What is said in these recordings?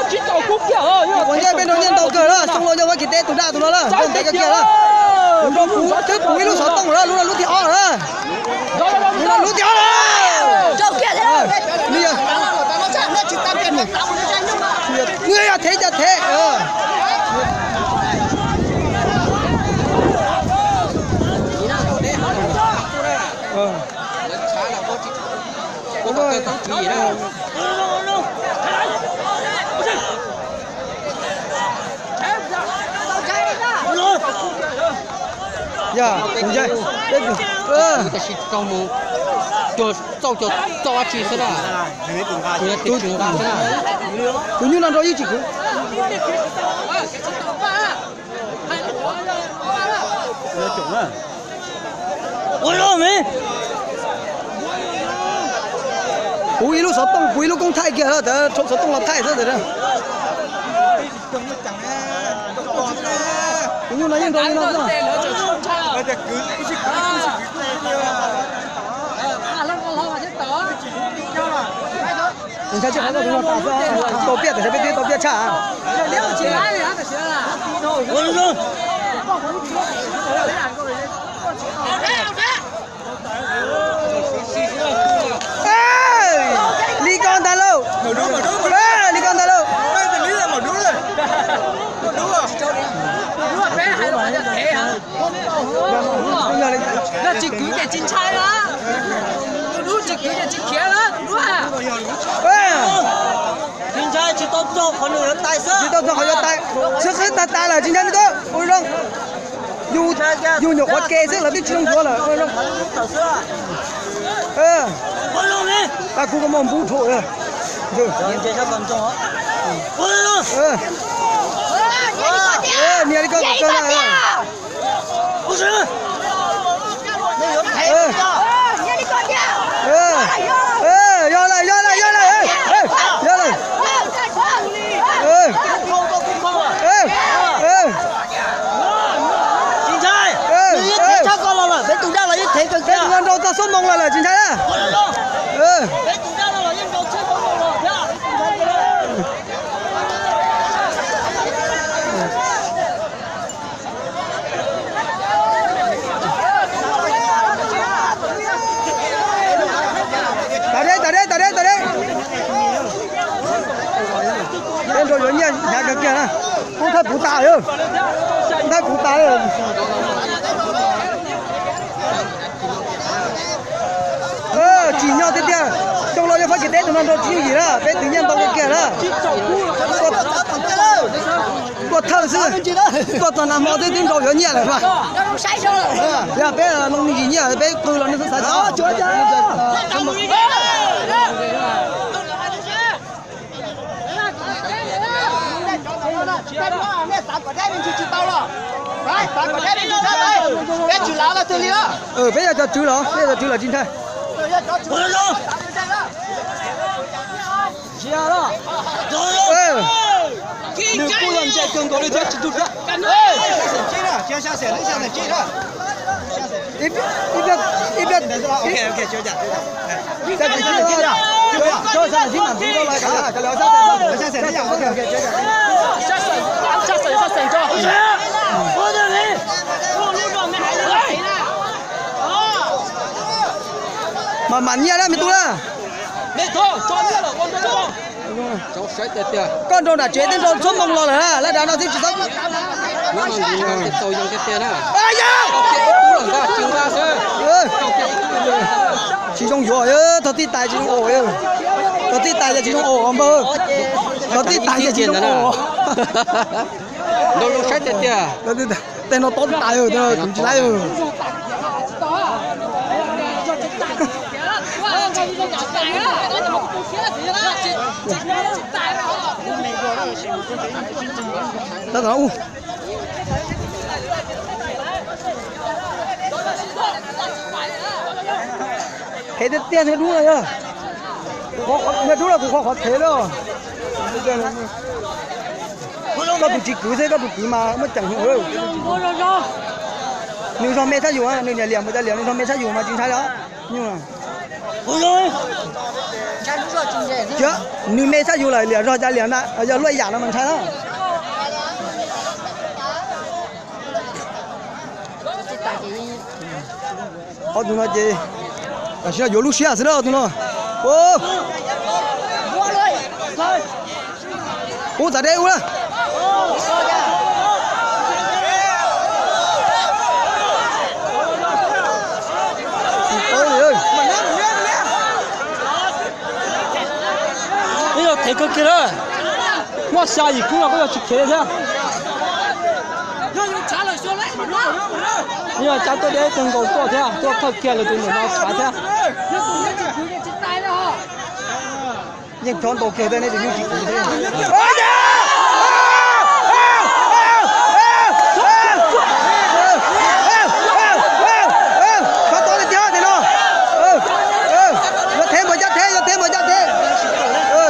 Kuv nyiaj peb nrog nyiaj ntau kawg lawm, xyoo los yog Fab Kis teb tus daj tus no lawm, ntev kawg kiag lawm. Kuv nrog kuv twb puv ib lub xov tooj lawm, lub no lub thib ob lawm. Lub no lub thib ob lawm. Nws yog, nws yog thev cov thev. Yog, kuv ncaim peb tus, tab sis tau mus cuag txauj cuag txauj dab tsi xwb na. Tus nyuj no nrau yeej tsis kwv. Puv ib lub xov tooj, puv ib lub koob thaij kiag, xov tooj los thaij xwb ntawd. Tus nyuj no yeej nrau li no xwb. Ntshai tsij qhov koj tus no tas xwb, tau piaj tam sim peb twb tau piaj tshaj. Li ko ntag lauj, li ko ntag lauj. Tsis kwv ces tsis ntshai na. Tus dub tsis kwv ces tsis khiav na, tus dub. Tsis ntshai, tsis tau txog qhov nws yuav tais xwb. Tsis tau txog qhov yuav tais, sib qhib tag tas lawm tsis ntshai li ntawd. Ua zoo, yus nyuam qhuav ke xwb lawv twb tsis zoo yuav lawm. Ua zoo. Tag kuv koj muaj npub rhuav. Nias li ko kom kawg na. Yog lawm, yog lawm, yog lawm, yog lawm. Peb tus no nrau txog xuab moos lawm lawm tsis ntshai na. Tas deb, tas deb, tas deb, tas deb. Peb nrau yuav nyiaj hnyav kawg kiag na. Koob thaij puv tas, koob thaij puv tas. Tsim nyog tiag tiag, xyoo los yog Fab Kis teb tus no nrau tsis yooj yim na, peb twv nyiaj ntau kawg kiag na. Tuaj thawj xwb, tuaj txog nag hmo twb twb nrau yuav nyiaj lawm mas. Yog peb loo me ntsis nyiaj peb qw los nej xav xav. Peb yog cov tswv los, peb yog cov tswv los tsis ntshai. Nws kuj yog ntse kawg nkaus li thiab tsis tug thiab. Mas mam nyiaj na me tub na. Koj nrau nram tsev twb nrau txhua moo los lawm na, laj dav no twb tsis tau. Tsis zoo yuav, thaum tij tais tsis zoo os, thaum tij tais ces tsis zoo os npawg, thaum tij tais ces tsis zoo os. Tej no tob tas, kuv tsis laib. Qhev tiag tiag niag dub no yog, niag dub no kuv qhov qhov qhev lawm. Koj tus tsis kwv xwb, koj tus kwv mas muaj ceem heev. Nws zog me tshaj yus, nws niam liam npaum cas liam nws zog me tshaj yus mas tsis ntshai os. Nyuj no. Nws me tshaj yus lawm, liam zog cas liam na, yog luaj ib yam no mas ntshai na. Ob tug no ces tam sim no yuav lub siab xwb na ob tug no. Ub, txav deb ub na. Ib yog thev kawg kiag na, muaj xya yim kub los koj yog tsis khiav li thiab. Yog cab tuaj deb kawg nkaus tuaj thiab, tuaj thawj kiag lawv tus ntawm no tshav thiab. Yeej chob ntau kawg tej nej tus yeej tsis kwv thiab. Chob tod li tiag tej no. Yuav thev npaum cab thev, yuav thev npaum cab thev.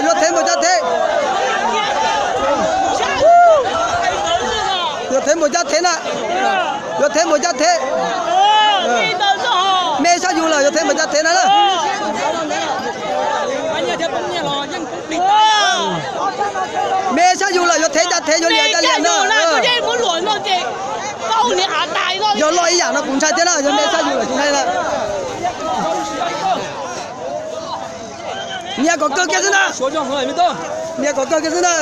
Yuav thev npaum cab thev. Yuav thev npaum cab thev na. Yuav thev npaum cab thev. Me tshaj yus lawm, yuav thev npaum cab thev na. Me tshaj yus lawm, yuav thev cab thev, yuav liam cab liam na. Yog loj ib yam no kuv ntshai thiab na, yog me tshaj yus lawm tsis ntshai na. Nias kom kawg kiag xwb na. Nias kom kawg kiag xwb na.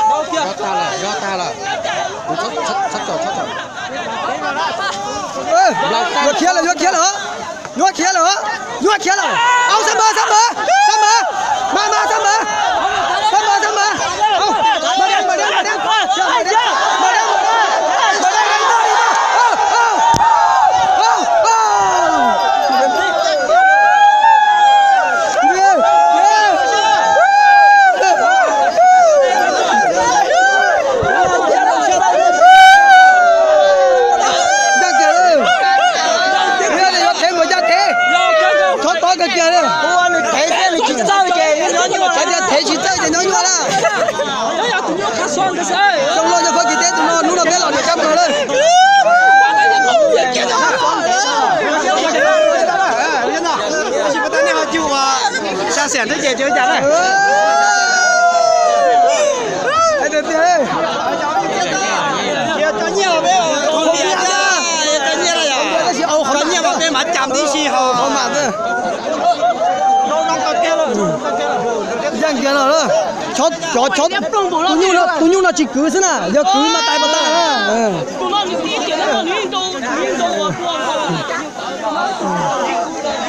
Yuav khiav lawm, yuav khiav lawm, yuav khiav lawm, yuav khiav lawm. Au, xab npawg, xab npawg, xab npawg, mas mas xab npawg, xab npawg, xab npawg. Au, mas dev, mas dev, mas dev, mas dev, mas dev, mas dev. Yuav thev npaum cab thev, chob tod kawg kiag li. Hais tias thev tsis txawj ces nyob nyuaj na. Zoo loj nyob Fab Kis teb tus no, hnub no peb los nrog kab mlog lawm. Ntsia kiag no, cov, cov, tus nyuj no tsis kwv xwb na, yog kwv mas tais pas tag na.